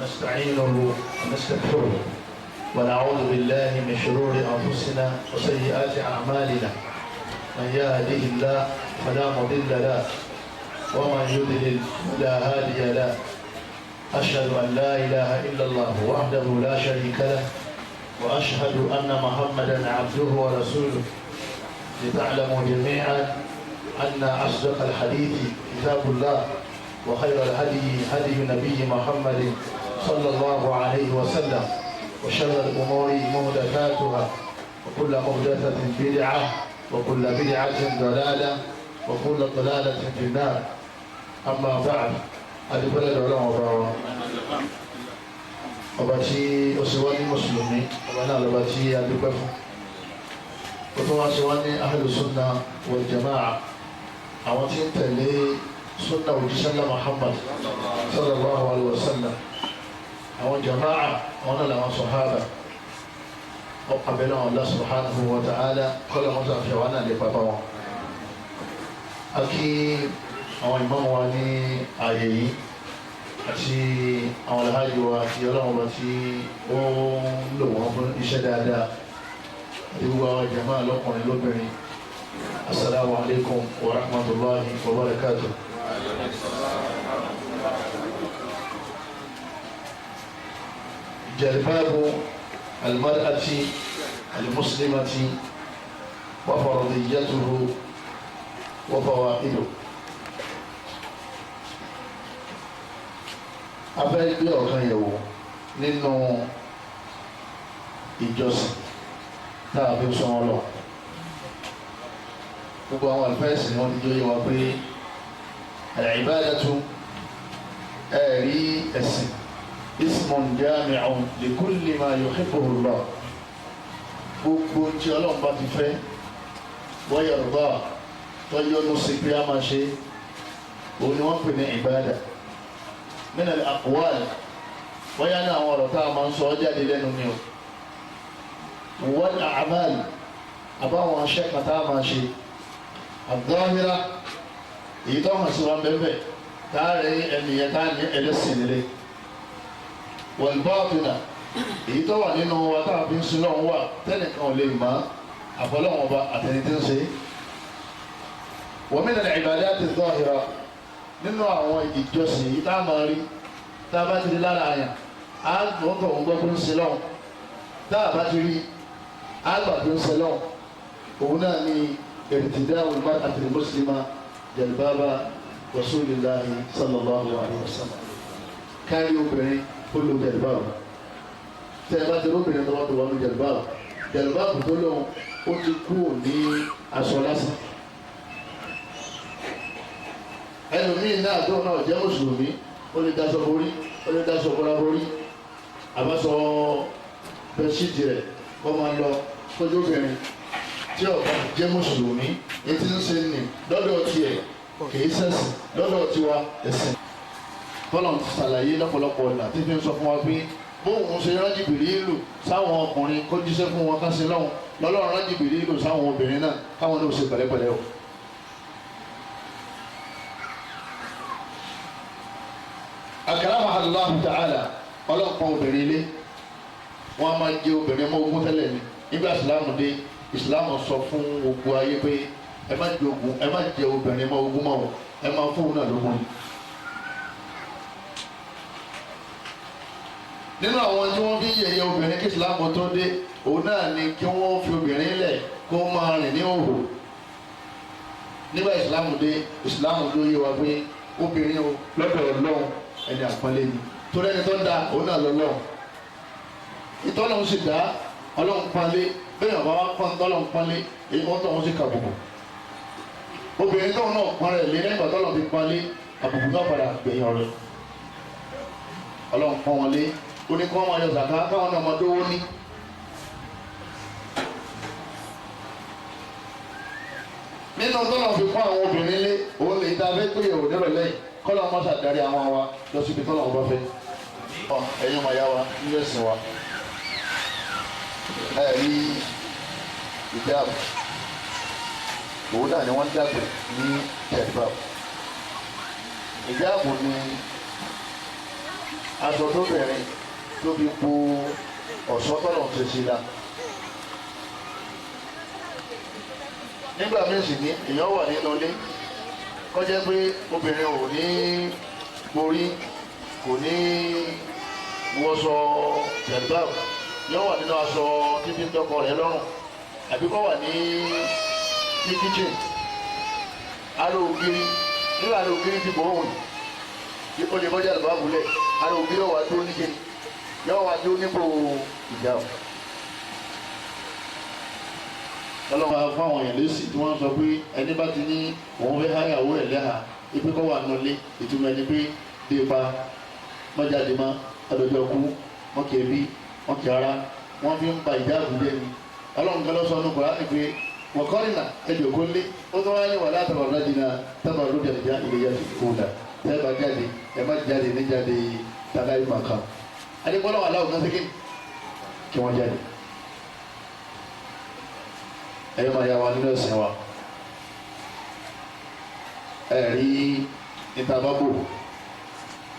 ونستعينه ونستغفره ونعوذ بالله من شرور أنفسنا وسيئات أعمالنا. من يهده الله فلا مضل له ومن يضلل فلا هادي له. أشهد أن لا إله إلا الله وحده لا شريك له، وأشهد أن محمدا عبده ورسوله. لتعلموا جميعا أن أصدق الحديث كتاب الله، وخير الهدي هدي نبي محمد صلى الله عليه وسلم، وشر الأمور محدثاتها، وكل محدثة بدعة، وكل بدعة ضلالة، وكل ضلالة في النار. أما بعد، adúpẹ́ lọ́dọ̀ Ọlọ́run ọba wa, ọba tí ó ṣe wá ní mùsùlùmí, ọba náà lọ́ba tí a dúpẹ́ fún. Ó tún wá ṣe wá ní ahlu sunna wal jamaa, àwọn tí ń tẹ̀lé sunna òjíṣẹ́ ńlá Muhammad sallallahu alayhi wa sallam. Àwọn jamaa, àwọn náà làwọn sọ̀hábà. Abẹ́lẹ́ wọn Allah subhanahu wa ta'ala kọ́lá wọn sàfihàn wọn náà lè pàpà wọn. A kí àwọn ìmáàmù wa ní ààyè yìí àti àwọn alhaji wa àti Ọlọ́run wa tí ó ń lò wọ́n fún iṣẹ́ dáadáa, àti gbogbo àwọn jàmáà lọ́kùnrin lóbìnrin. Asalaamu alaykum wa rahmatulahi wa barakatuh. Jalbabu almar'ati almuslimati wa faradiyatuhu wa fawaiduhu. A fẹ́ gbé ọ̀kan yẹ̀wò nínú ìjọsìn tá a fi sọ wọn lọ. Gbogbo àwọn àlùfáà ni wọ́n ti jọ yé wa pé al-ibadatu, ẹ̀rí ẹ̀sìn, ismun jami'un li kulli ma yuhibbuhu Allah, gbogbo tí Ọlọ́run bá ti fẹ́, wa yarda, tọ́jọ́ ló ṣe pé a máa ṣe, òun ni wọ́n pè ní ìbádà. Min al-aqwal, bóyá ní àwọn ọ̀rọ̀ tá a máa ń sọ jáde lẹ́nu ni o, wal a'mal, àbáwọn aṣẹ́ kan tá a máa ṣe, ad-dhahira, èyí tó hàn sí wa bẹ́ẹ̀ tá a rẹ̀ ẹnìyẹn tá a ní ẹlẹ́sìn nílé, wal batina, èyí tó wà nínú wa tá a fi ń sin lọ́wọ́ wà tẹ́nìkan ò lè mọ̀ àfọlọ́wọn ọba àtẹni tí ń ṣe. Wa min al-ibadat adh-dhahira, nínú àwọn ìjọsìn yìí tá a máa rí, tá a bá ti rí lára àyàn, á gbọ́n tó ń gbọ́ pé ń sin lọ́wọ́. Tá a bá ti rí, á gbà pé ń sin lọ́wọ́. Òun náà ni irtida'u al-mar'ati al-muslima jalbaba rasulillahi sallallahu alayhi wa sallam. Kárí obìnrin ó lo jalbaba. Tẹ́ ẹ bá ti rí obìnrin tó bá tó wà ní jalbaba, jalbaba tó lóun ó ti kú ní aṣọ lásán. Ẹlòmíín náà tó náà jẹ́ mùsùlùmí, ó lè daṣọ borí, ó lè daṣọ bọ́lá borí, àbáṣọ bẹ́ṣíìtì rẹ̀ kọ́ máa lọ kójú. Obìnrin tí ó bá jẹ́ mùsùlùmí, etí ń ṣe nì lọ́dọ̀ tiẹ̀ kìí ṣẹ̀sìn, lọ́dọ̀ tiwa ẹ̀sìn. Tọ́lọ̀ ti ṣàlàyé lọ́pọ̀lọpọ̀ ọ̀nà tí fi ń sọ fún wa pé bóun ṣe rán Jìbìrìlù sáwọn ọkùnrin kó jíṣẹ́ fún wọn ká ṣe lọ́hùn, lọ́lọ́run rán Jìbìrìlù sáwọn obìnrin náà káwọn náà ṣe pẹ̀lẹ́pẹ̀lẹ́ o. Akramaha Allahu ta'ala, ọlọ́pàá obìnrin ilé wọn a máa jẹ obìnrin ọmọ ogun tẹ́lẹ̀ ni. Nígbà ìsìlámù dé, ìsìlámù sọ fún gbogbo ayé pé ẹ má jẹ ogun, ẹ má jẹ obìnrin ọmọ ogun mọ́ o, ẹ máa fóun náà lógun. Nínú àwọn tí wọ́n fi ń yẹ̀yẹ́ obìnrin kí ìsìlámù tó dé, òun náà ni kí wọ́n fi obìnrin lẹ̀ kó máa rìn ní òhò. Nígbà ìsìlámù dé, ìsìlámù ló yé wa pé obìnrin o lọ́dọ̀ Ọlọ́run ẹni àpọ́nlé ni, torí ẹni tó ń da òun náà lọ́lọ́run, ìtọ́lọ́run sì dá Ọlọ́run pọ́nlé. Bẹ́ẹ̀ ọba wa pọ́n tọ́lọ́run pọ́nlé, èyí wọ́n tọ́ wọn sì kàbùkù. Obìnrin tóun náà pọ́n rẹ̀ lé lẹ́yìn ìgbà tọ́lọ́run ti pọ́nlé, àbùkù náà padà gbẹ̀yìn ọ̀rẹ́. Ọlọ́run pọ́n wọn lé, ó ní kí wọ́n máa yọ zàká, káwọn náà máa dówó ní. Nínú tọ́lọ́run fi pọ́n àwọn obìnrin lé, òun lè ta fẹ́ gbéyàwó nírọ̀lẹ́ yìí, kọ́lọ́ ọmọ sàdárí àwọn wa lọ síbi tọ́lọ́run bá fẹ́. Ẹ̀yin ọmọ ìyá wa nínú ẹ̀sìn wa, ẹ rí ìjáàbù, òun náà ni wọ́n dàgbé ní jẹ̀lbáàbù. Ìjáàbù ni Aṣọ tó bẹ̀rẹ̀ tó fi po ọ̀ṣọ́ tọ́lọ̀ ti ṣe la. Nígbà míì sì ní èèyàn wà nínú ilé kọjá pé obìnrin ò ní borí, kò ní wọṣọ jẹ̀lbáàbù, yóò wà nínú aṣọ títí ń dọ́kọ rẹ̀ lọ́rùn, àbí kó wà ní kíchìn ara ògiri. Nígbà ara ògiri ti bọ̀ òun ó lè bọ́jà lọ́wọ́ lẹ̀, ara ògiri yóò wá dúró ní kíni, yóò wá dúró nípò ìjà o. Ọlọ́run máa fún àwọn èèyàn lésì tí wọ́n sọ pé ẹni bá ti ní òun fẹ́ háyàwó ẹ̀ lẹ́hà ipe kọ́ wà nulẹ̀, ìtumọ̀ ẹni pé dé pa mọ́jáde mọ́ ọdọọdọ kú wọ́n kì í bí wọ́n kì í ara wọ́n fi ń ba ìjáàbù jẹ́ ni. Ọlọ́run kan lọ́sọ̀ ọ́nù Kùránì pé wọ́kọ́rìnà ẹ̀jọ̀ kó lé ó tó wáyé wà látàwọn ọ̀dájìnà tábà lóde àdìjá ìlẹ̀yà kó dà tẹ́ bá jáde ẹ má jáde ní jáde tàbí màkà adékọ́lá wà láwùjọ sí kí wọ́n jáde. Ẹ̀yọ́ máa yá wa nínú ẹ̀sìn wa, ẹ̀rí níta bá bò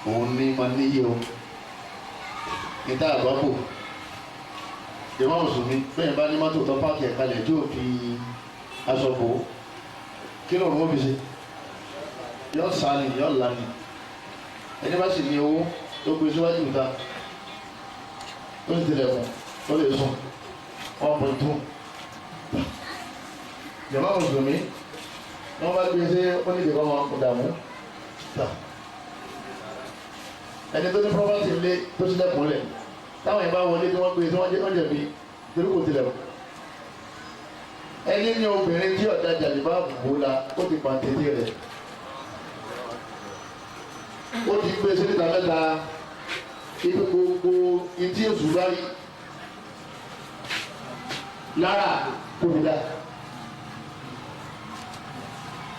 òun ní máa níyì o, níta àbá bò jẹ̀mọ́ mùsùlùmí bẹ́ẹ̀ bá ní mọ́tò tó páàkì ẹ̀ka lẹ̀ tí ò fi aṣọ bò ó, kí lóòrùn ó fi ṣe? Yọ sá ni, yọ là ni. Ẹni bá sì ní owó tó gbé síwájú ìta ó sì tilẹ̀kùn ó lè sùn 1.2. Jẹ̀mọ́ mùsùlùmí wọ́n bá gbé sí onídìí kọ́ wọn kò dààmú ta. Ẹni tó ní pọ́pátì lé tó sílẹ̀kùn lẹ̀ táwọn yẹn bá wọlé tí wọ́n gbé tí wọ́n jẹ̀bi torí kò tilẹ̀ mọ́. Ẹni ní obìnrin tí ọ̀dà jàlè bá bò la ó ti pàǹtẹ̀tẹ̀ rẹ̀, ó ti gbé sílẹ̀ mẹ́ta ibi gbogbo ìdí èṣù bá rí lára kò ní dá.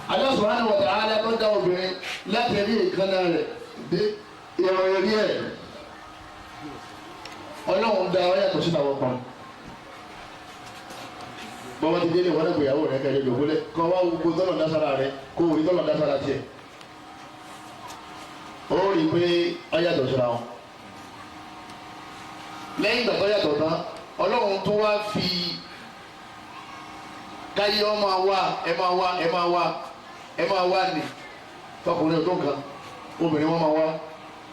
Allah subhanahu wa ta'ala tó dá obìnrin láti rí ìkànnà rẹ̀ dé ìrọ̀rùn rí ẹ̀, Ọlọ́run dá ọ yàtọ̀ sínú àwọn ọkùnrin. Bọ́wọ́ ti délé wọ́n gbéyàwó rẹ̀ kẹ́lẹ́ lògbólẹ̀ kọ́ wá gbogbo tọ́lọ̀ dására rẹ̀ kó orí tọ́lọ̀ dására tiẹ̀, ó rí i pé ọ yàtọ̀ síra wọn. Lẹ́yìn ìgbà tó yàtọ̀ tán, Ọlọ́run tó wá fi káyé ọ máa wá, ẹ máa wá, ẹ máa wá, ẹ máa wá ní tọkùnrin tó nǹkan obìnrin wọn máa wá.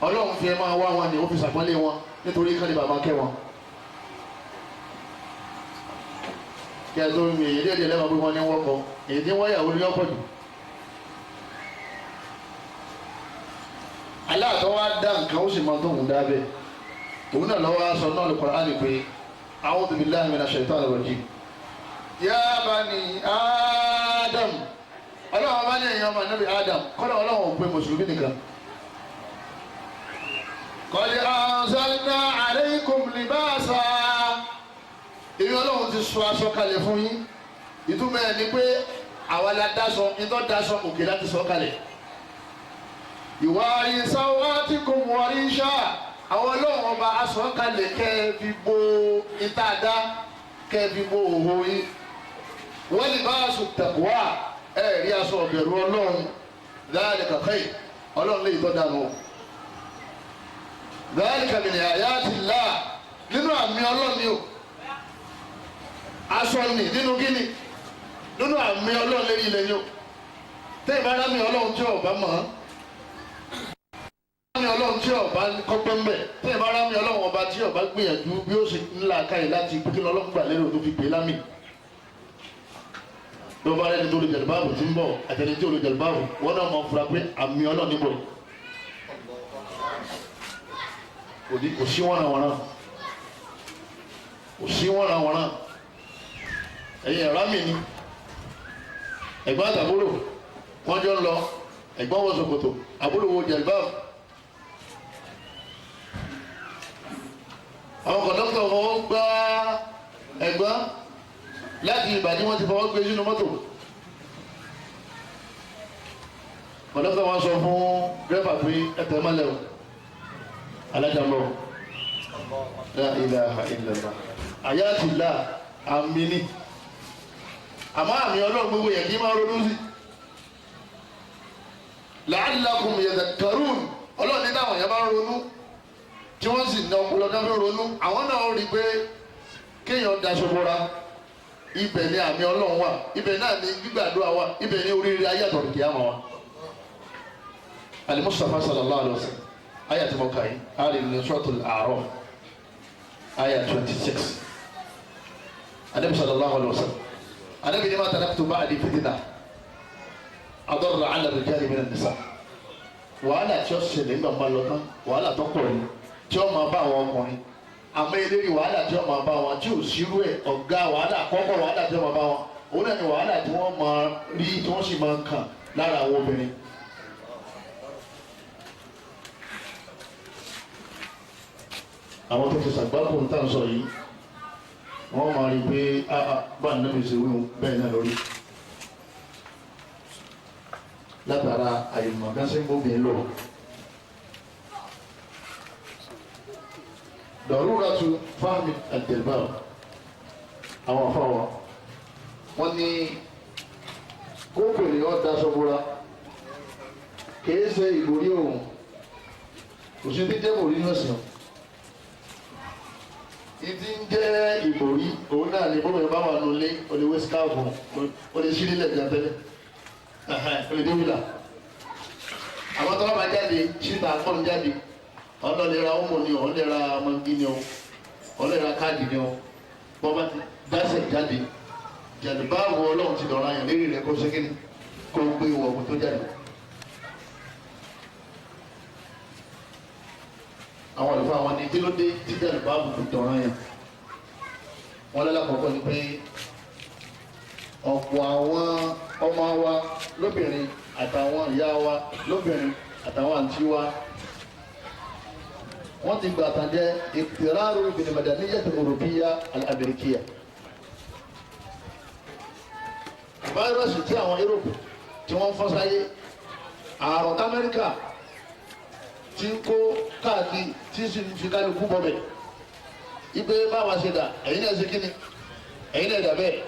Ọlọ́run fi ẹ máa wá wọn ní ó fi ṣàpọ́nlé wọn nítorí kálí bàbá kẹ́ wọn. Kí a tó ń mi èyí díẹ̀ díẹ̀ lẹ́wọ̀n pé wọ́n ní wọ́kọ èyí tí wọ́n yàwó ní ọ̀pọ̀ jù. Aláàtọ̀ wa dá nǹkan ó sì máa tó òun dá bẹ́ẹ̀. Òun náà lọ́wọ́ aṣọ náà lè Kùránì pé a'udhu billahi minash shaitanir rajim. Ya bani Adam, Ọlọ́run bá ní ẹ̀yin ọmọ ànábì Adam, kọ́lá Ọlọ́run ò pé mùsùlùmí nìkan. Qad anzalna alaykum libasa, èmi Ọlọ́run ti sọ aṣọ kalẹ̀ fún yín. Ìtumọ̀ ẹ̀ ni pé àwa la dáṣọ, ìtọ́ dáṣọ òkè láti sọ kalẹ̀. Yuwari sawatikum warisha, àwọn Ọlọ́run ọba aṣọ kalẹ̀ kẹ́ ẹ fi bo ìtaàdá, kẹ́ ẹ fi bo òhò yín. Wa libasu taqwa, ẹ̀ rí aṣọ ọ̀bẹ̀rù Ọlọ́run, dhalika khayr, Ọlọ́run lè tọ́ dànù. Dhalika min ayatillah, nínú àmì Ọlọ́run ni o. Aṣọ ni nínú kíni, nínú àmì Ọlọ́run lérí ilẹ̀ ni o. Tẹ́ ìbá rámì Ọlọ́run tí ọba mọ̀ ọ́n, rámì Ọlọ́run tí ọba kọ́gbọ́n bẹ̀, tẹ́ ìbá rámì Ọlọ́run ọba tí ọba gbìyànjú bí ó ṣe ńlá káyè láti kí Ọlọ́run gbà lérò tó fi pè lámì. Bí wọ́n bá rẹ́ni tó lo jẹ̀lúbáàbù tí ń bọ̀ àtẹni tí ò lo jẹ̀lúbáàbù, wọ́n náà mọ̀ fura pé àmì Ọlọ́run níbọ̀. Kò sí wọ́nranwọ̀nran, kò sí wọ́nranwọ̀nran. Ẹ̀yin ẹ̀rọ mi ni ẹ̀gbọ́n àtàbúrò wọ́n jọ ń lọ, ẹ̀gbọ́n wọ ṣòkòtò, àbúrò wọ jẹ̀lúbáàbù. Àwọn kọ̀dọ́kítọ̀ fọwọ́ gbá ẹ̀gbọ́n láti ìbàdí, wọ́n ti fọwọ́ gbé sínú mọ́tò. Kọ̀dọ́kítọ̀ wọn sọ fún dírẹ́fà pé ẹ̀tẹ̀ mọ́lẹ̀ o, alájà ń bọ̀. La ilaha illallah, ayatillah, àmì ni. Àmọ́ àmì Ọlọ́run gbogbo yẹn kí n máa ronú sí. La'allakum yadhakkarun, Ọlọ́run ní táwọn yẹn bá ń ronú tí wọ́n sì ní ọpọlọ tó fi ronú, àwọn náà rí i pé kéèyàn daṣọ bora, ibẹ̀ ni àmì Ọlọ́run wà, ibẹ̀ náà ni gbígbàdúrà wà, ibẹ̀ ni oríire ayé àtọ̀rọ̀ kìí àmọ́ wa. Al-Mustafa sallallahu alayhi wa sallam, aya tí mo kà yìí, a lè ní Suratul A'raf aya 26. Anabi sallallahu alayhi wa sallam, anabi ni ma taraktu ba'di fitna adarra ala rijali min an-nisa. Wàhálà tí ó ṣẹlẹ̀ nígbà máa lọ tán, wàhálà tó pọ̀ ni tí ó máa bá àwọn ọkùnrin, àmọ́ eléré wàhálà tí ó máa bá wọn tí ò sírú ẹ̀, ọ̀gá wàhálà àkọ́kọ́ wàhálà tí ó máa bá wọn, òun náà ni wàhálà tí wọ́n máa rí tí wọ́n sì máa kàn lára àwọn obìnrin. Àwọn tó ti sàgbákò ń tàn sọ yìí, wọ́n máa rí i pé bá a nàbì ṣe wíwọ́n bẹ́ẹ̀ náà lórí látara àyùmọ̀gánṣẹ́ lò. Dọ̀rúratu fáàmì àjẹ̀bá, àwọn afáwa wọ́n ní kóbìnrin ó daṣọ bora kìí ṣe ìborí òun, kò sí ti jẹ́ ìborí náà sàn. Ìdí ń jẹ́ ìborí òun náà ni bóbìnrin bá wà nulẹ̀, ó lè wé skáàfù, ó lè ṣí nílẹ̀ gan tẹ́lẹ̀, ó lè dé wìlà. Àwọn tó bá máa jáde síta kọ́ni jáde, ọ̀nà lè ra ọmọ ni, ọ̀nà lè ra mangi ni o, ọ̀nà lè ra káàdì ni o, bọ́ba ti dáṣẹ̀ jáde, jàdùbáwò Ọlọ́run ti dọ̀rọ̀ ayàn lérí rẹ̀ kó ṣe kíni kó gbé ìwọ̀ ọ̀gbìn tó jáde. Àwọn àlùfáà wọn ni kí ló dé tí jàdùbáwò fi dọ̀rọ̀ ayàn? Wọn lọ́la kọ̀ọ̀kan ni pé ọ̀pọ̀ àwọn ọmọ wa lóbìnrin àtàwọn ìyá wa lóbìnrin àtàwọn àǹtí wa, wọ́n ti gbà tàn jẹ́ ìtìráàrú bìnnìmọ̀dàníyàtì òròpíyà al-amẹ́ríkíyà. Fáírọ́ọ̀sì tí àwọn Europe tí wọ́n fọ́n sáyé, àrùn Amẹ́ríkà tí ń kó káàkiri tí sì ń fi kálukú bọ̀bẹ̀. Ipe báwa ṣe dà, ẹ̀yin náà ṣe kíni, ẹ̀yin náà dà bẹ́ẹ̀.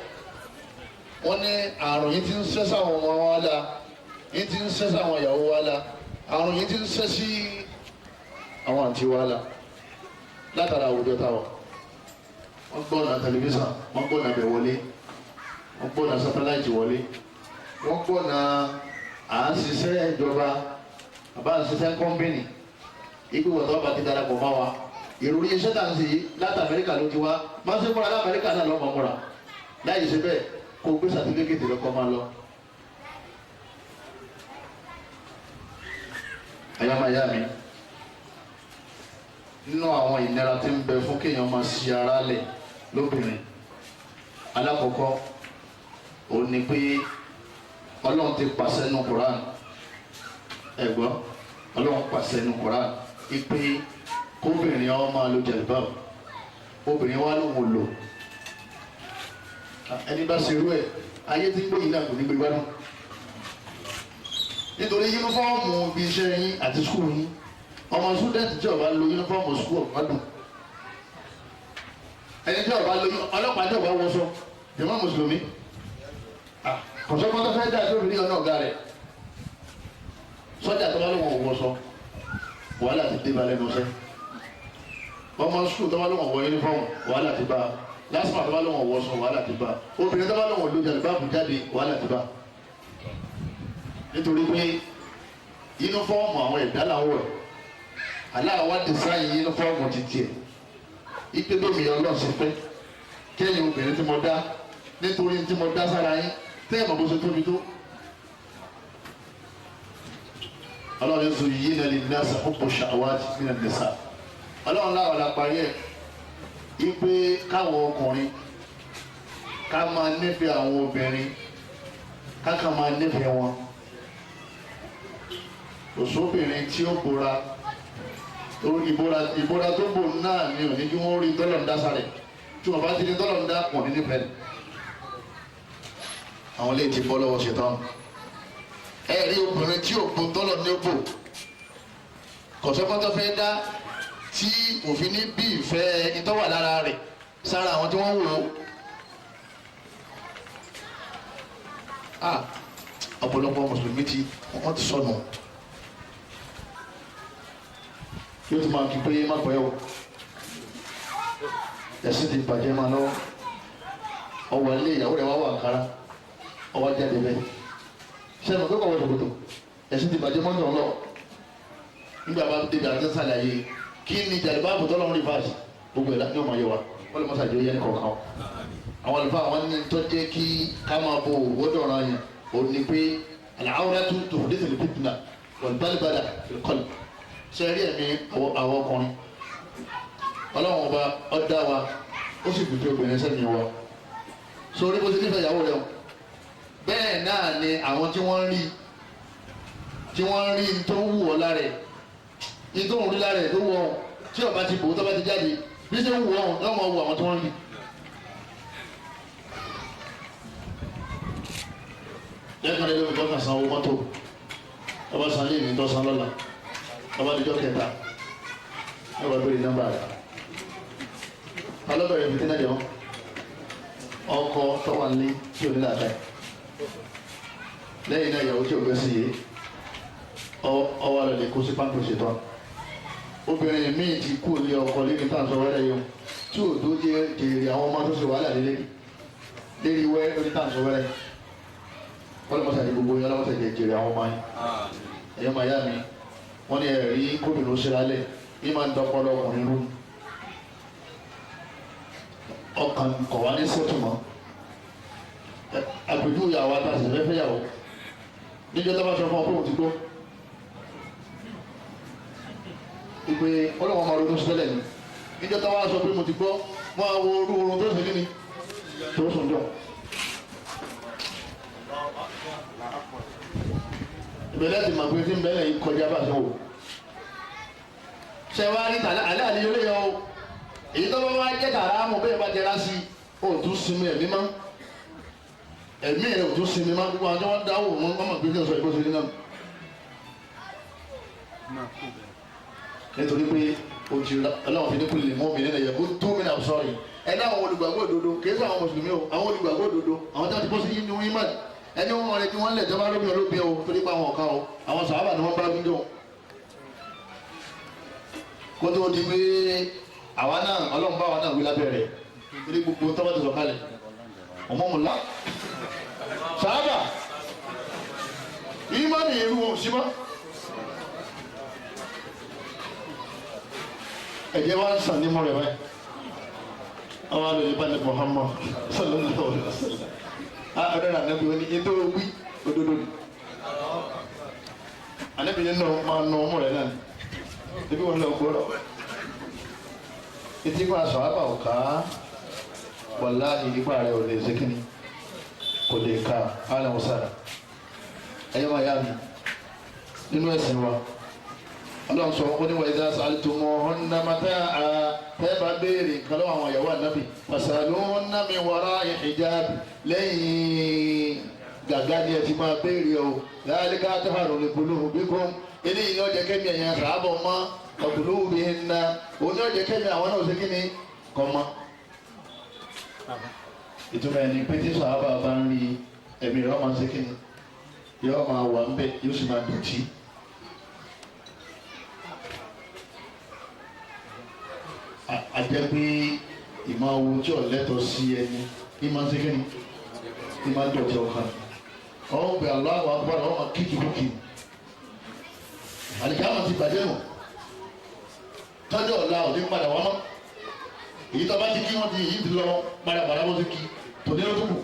Wọ́n ní àrùn yìí ti ń ṣẹ́ sáwọn ọmọ wa la, yìí ti ń ṣẹ́ sáwọn ìyàwó wa la, àrùn yìí ti ń ṣẹ́ sí àwọn àǹtí wa la látara àwùjọ táwọn. Wọ́n gbọ́ ọ̀nà tẹlifíṣàn, wọ́n gbọ́ ọ̀nà bẹ̀ wọlé, wọ́n gbọ́ ọ̀nà sátáláìtì wọlé, wọ́n gbọ́ ọ̀nà à ń ṣiṣẹ́ ìjọba, àbá ń ṣiṣẹ́ kọ́mpìnì. Ibi wọ̀tọ́ ọba ti darapọ̀ mọ́ wa, ìròyìn iṣẹ́ tà ń ṣe yìí láti Amẹ́ríkà ló ti wá, máa ń ṣe múra láti Amẹ́ríkà náà lọ́mọ múra. Láì ṣe bẹ́ẹ̀, kó gbé sàtífíkẹ́tì lọ́kọ́ máa lọ. Ayamáyá mi, nínú àwọn ìnira tí ń bẹ fún kéèyàn máa ṣi ara lẹ̀ lóbìnrin, alákọ̀ọ́kọ́ òun ni pé Ọlọ́run ti pàṣẹ nu Quran. Ẹ gbọ́, Ọlọ́run pàṣẹ nu Quran ipe kóbìnrin ó máa lo jẹ̀lbáàbù, obìnrin wa lòun ò lò. Ẹni bá ṣerú ẹ̀, ayé tí ń gbé yìí náà kò ní gbé gbádùn, nítorí yúnífọ́ọ̀mù ibi iṣẹ́ yín àti skul yín, ọmọ sùdẹ́ǹtì tí ó bá lo yúnífọ́ọ̀mù skul ọ̀gbádùn, ẹni tí ó bá lo ọlọ́pàá tí ó bá wọṣọ jàmá mùsùlùmí kọ̀sọ́kọ́ tó fẹ́ dá tó fi ní ọ̀nà ọ̀gá rẹ̀, sọ́jà tó bá lóun ò wọṣọ wàhálà ti dé balẹ̀ mọ́ṣẹ́, ọmọ skul tó bá lóun ò wọ yúnífọ́ọ̀mù wàhálà ti bá, lásìmọ̀ tó bá lóun ò wọṣọ wàhálà ti bá, obìnrin tó bá lóun ò lo jàlùbáàbù jáde wàhálà ti bá, nítorí pé yúnífọ́ọ̀mù àwọn ẹ̀dá làwọn wọ̀. Aláwa dísáyìn yúnífọ́ọ̀mù ti tiẹ̀ ipe bẹ́ẹ̀ mi Ọlọ́run ṣe fẹ́ kẹ́yìn obìnrin tí mo dá, nítorí tí mo dá sára yín tẹ́ ẹ̀ mọ̀ bó ṣe tóbi tó. Ọlọ́run yóò sọ yìí náà lè ní àṣà púpọ̀ ṣàwádìí nínú ẹ̀dẹ́sà. Ọlọ́run láwọn la parí ẹ̀ ipe káwọn ọkùnrin ká máa nífẹ̀ẹ́ àwọn obìnrin, ká kà máa nífẹ̀ẹ́ wọn. Òṣòbìnrin tí ó bora, ìbora tó bò náà ni òní kí wọ́n rí tọ́lọ̀ ń dá sáré, tí wọ́n bá ti rí tọ́lọ̀ ń dá pọ̀ ní nífẹ̀ẹ́. Àwọn ilé ti bọ́ lọ́wọ́ ṣetán. Ẹ rí obìnrin tí òpó tọ́lọ̀ ní òpó kọ̀sọ́kọ́tọ́ fẹ́ dá tí òfin ní bí ìfẹ́ ìtọ́wà lára rẹ̀ sára àwọn tí wọ́n wò ó. Ọ̀pọ̀lọpọ̀ mùsùlùmí tí wọ́n ti sọnù. Yóò tún máa kí pé má pẹ́ o. Ẹ̀sìn ti bàjẹ́ máa lọ́wọ́. Ọwọ́ ilé ìyàwó rẹ̀ wá wà kára. Ọwọ́ jáde bẹ́ẹ̀. Ṣé ẹ mọ̀ pé kò wọ ṣòkòtò? Ẹ̀sìn ti bàjẹ́ mọ́tò ọlọ́. Nígbà bá débi àti sàlàyé kí ni jàdùbá àbùtọ́ lọ́rùn rìfáàsì gbogbo ẹ̀ láti ọmọ yẹ wa. Wọ́n lè mọ́sàájú yẹn kọ̀ọ̀kan. Àwọn àlùfáà wọn ní tó jẹ́ kí ká máa bo òwòdò ọ̀ràn yẹn ò ní pé al-awratu tuhdithu al-fitna wal-balbala fil-qalb. Ṣe rí ẹ̀mí àwọn ọkùnrin ọlọ́run ọba ọ̀dá wa ó sì gbìyànjú obìnrin sẹ́mi wa sórí bó ti nífẹ̀ẹ́ ìyàwó rẹ̀ o. Bẹ́ẹ̀ náà ni àwọn tí wọ́n rí tó wù ọ́ lára ẹ̀ ní tó ń rí lára ẹ̀ tó wù ọ́ tí ọba ti bò ó tó bá ti jáde bí ṣe ń wù ọ́ lọ́wọ́ wù àwọn tí wọ́n rí. Lẹ́ẹ̀kan lẹ́lẹ́ òjò kan san owó mọ́tò ọba san lé ní tó san lọ́la ọba àdìjọ́ kẹta ọba béèrè nọ́mbà rẹ̀ alọ́bẹ̀rẹ̀ fìtínà jọ ọkọ tọ́wà ní tí ò ní làákà lẹ́yìn náà ìyàwó tí ò gbé sí yìí ọwọ́ rẹ̀ lè kó sí pápẹ́ ṣètò obìnrin míì ti kú ní ọkọ lẹ́ni tá à ń sọ wẹ́rẹ́ yìí tí ò tó jèrè àwọn ọmọ tó ṣe wàhálà lérí wẹ́ lórí tá à ń sọ wẹ́rẹ́ ọlọmọsà ní gbogbo yẹn ọlọmọsà jẹ jèrè àwọn ọmọ yẹn ẹ̀yọ́ màá yá mi wọ́n ní ẹ̀rí gómìnà ó ṣera lẹ̀ ní máa ń dọ́pọ́lọ́ ọkùnrin rú ọkàn kọ̀ wá ní sẹ́tù mọ́ àpèjúwe àwọn àtàṣe fẹ́fẹ́ yàwó níjọ́ tó bá sọ fún ọ pé òun ti gbọ́ ìpè ọlọ́wọ́n máa ronú sílẹ̀ ni níjọ́ tó wá sọ pé mo ti gbọ́ máa wo orú oorun tó sì kí ni tó sùn jọ. Ìbẹ̀lẹ̀ ti mọ̀ pé tí ń bẹ̀lẹ̀ yìí kọjá bá ṣe wò. Ṣé wàá rí tàlẹ́ àlẹ́ àlejò lè yọ o? Èyí tó bá wá jẹ́ tàrà mọ̀ bẹ́ẹ̀ bá jẹrá sí i, ó tún sinmi ẹ̀mí mọ́. Ẹ̀mí rẹ̀ ò tún sinmi mọ́. Gbogbo àwọn tí wọ́n dáwọ́ mọ́ wọ́n mọ̀ pé kí n sọ ìbò sí náà. Nítorí pé o ti Ọlọ́run fi ní kúlè mọ́ mi nínú ẹ̀yẹ kó tó mi náà sọ̀rọ̀ yìí. Ẹ ní àwọn olùgbàgbọ́ òdodo kì í sọ àwọn mùsùlùmí o, àwọn olùgbàgbọ́ òdodo, àwọn tí wọ́n ti bọ́ sí inú ìmọ̀ ẹni wọn rẹ tí wọn lẹ jọba lóbi olóbi o torí pa àwọn ọ̀kan o àwọn sàhábà ni wọn bá gbígbó kó tó di pé àwa náà Ọlọ́run bá wa náà wí lábẹ́ rẹ̀ torí gbogbo tọ́wọ́ ti sọ̀kalẹ̀ ọmọmùlá sàhábà ìmánì irú wọn sí mọ́ ẹ̀jẹ̀ wa ń sàn ní mọ́ rẹ̀ báyìí àwọn àlọ́ ìbá ní Muhammad sallallahu alaihi wasallam ọdọ anabi wani eto wi ododo ni anabi ni nọ máa nọ ọmọ rẹ náà ebi wọn lọ gbọrọ etí kó aṣọ àbà ọ̀ká wàláhì ipá rẹ ò lè ṣe kíni kò lè ka alẹ́ wọn sára ẹ̀yọ́ máa yá mi nínú ẹ̀sìn wa ọlọ́run sọ ó ní wà idha sa'altumuhunna mata'a tẹ́ bá béèrè nǹkan lọ́wọ́ àwọn ìyàwó ànábì fasaluhunna min wara'i hijab lẹ́yìn gàgá ni ẹ ti máa béèrè o dhalika atharu li qulubikum eléyìí ni ó jẹ́ kẹ́mi ẹ̀yàn sàábọ̀ mọ́ wa qulubihinna òun ni ó jẹ́ kẹ́mi àwọn náà ṣe kí ni kọ́ mọ́. Ìtumọ̀ ẹni pé tí sàábà bá ń rí ẹ̀mí rẹ̀ máa ṣe kí ni yóò máa wà ń bẹ̀ yóò sì máa dọ̀tí. Àjẹ́ pé ìmọ̀ owó tí ò lẹ́tọ̀ọ́ sí ẹni ní máa ń ṣe kíni ní máa ń dọ̀tí ọkàn ọ̀hún pé Allahu Akbar ọ̀hún máa kíkì kúkì àlìkámà ti bàjẹ́ nù tọ́jú ọ̀la òní padà wá mọ́ èyí tó bá ti kí wọ́n ti èyí ti lọ padà padà bó ti kí tòní ló tún kù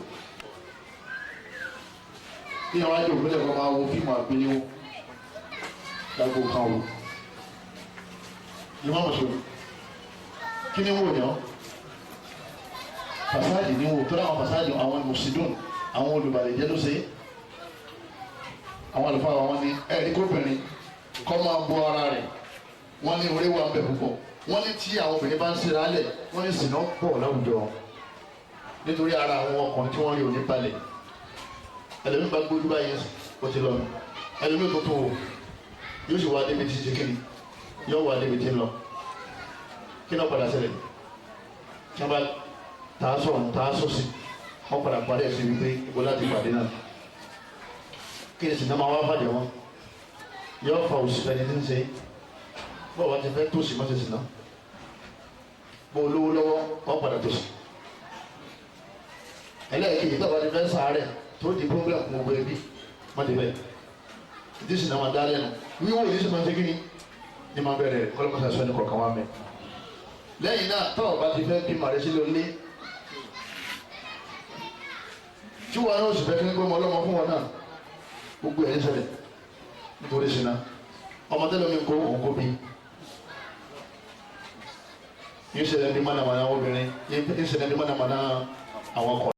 kí àwọn àjò òkúlẹ̀ kọ́ máa wo fíìmù àgbéléwò lágbo kan wò ìmọ̀ mùsùlùmí kí ni wò yàn fasadi ni wò tó dáwọn fasadi àwọn mùsùlùmí àwọn olùbàlẹ̀jẹ́ ló ṣe àwọn àlùfáà wọn ni ẹ̀rí kóbìnrin kọ́ máa bọ́ ara rẹ̀ wọ́n ní orí wa ń bẹ púpọ̀ wọ́n ní tí àwọn obìnrin bá ń ṣe lálẹ́ wọ́n ní sìnà pọ̀ láwùjọ nítorí ara àwọn ọkùnrin tí wọ́n rí òní balẹ̀ ẹlẹ́mìí bá gbójú báyìí ó ti lọ nù ẹlẹ́mìí tó tó o yóò sì wá débi tí ṣe kíni yóò wá débi tí ń lọ kí náà padà ṣẹlẹ̀ tí wọ́n bá tà á sọ̀rọ̀ tà á sọ̀sì wọ́n padà parí ẹ̀sìn wípé ibo láti pàdé náà kí ni sìnà máa wá fàjẹ́ wọn yóò fa òsì fẹ́ni tí ń ṣe Bọ́ọ̀ bá ti fẹ́ tòsí, má ṣe sìnà. Bó olówó lọ́wọ́, wọ́n padà tòsí. Ẹlẹ́ẹ̀kejì, tó bá ti fẹ́ sàárẹ̀ tó di problem fún gbogbo ẹbí, má ti bẹ́ẹ̀. Ìdí sìnà máa dá lẹ́nu wíwò, ìdí sìnà máa ṣe kíni ní máa bẹ̀rẹ̀ kọ́lọ́mọṣà sọ ní kọ̀ọ̀kan wá mẹ́. Lẹ́yìn náà, tó bá ti fẹ́ bí màrẹ́ sílẹ̀ lé tí wọn náà sì fẹ́ kí ní gbọ́mọ ọlọ́mọ fún wọn náà, gbogbo ẹ̀ ń ṣẹlẹ̀ nítorí sinna. Ọmọ tẹ́lẹ̀ mi kó òun kó bí yín ṣẹlẹ̀ bí mọ̀nàmọ́ná obìnrin, yín ṣẹlẹ̀ bí mọ̀nàmọ́ná àwọn ọkùnrin.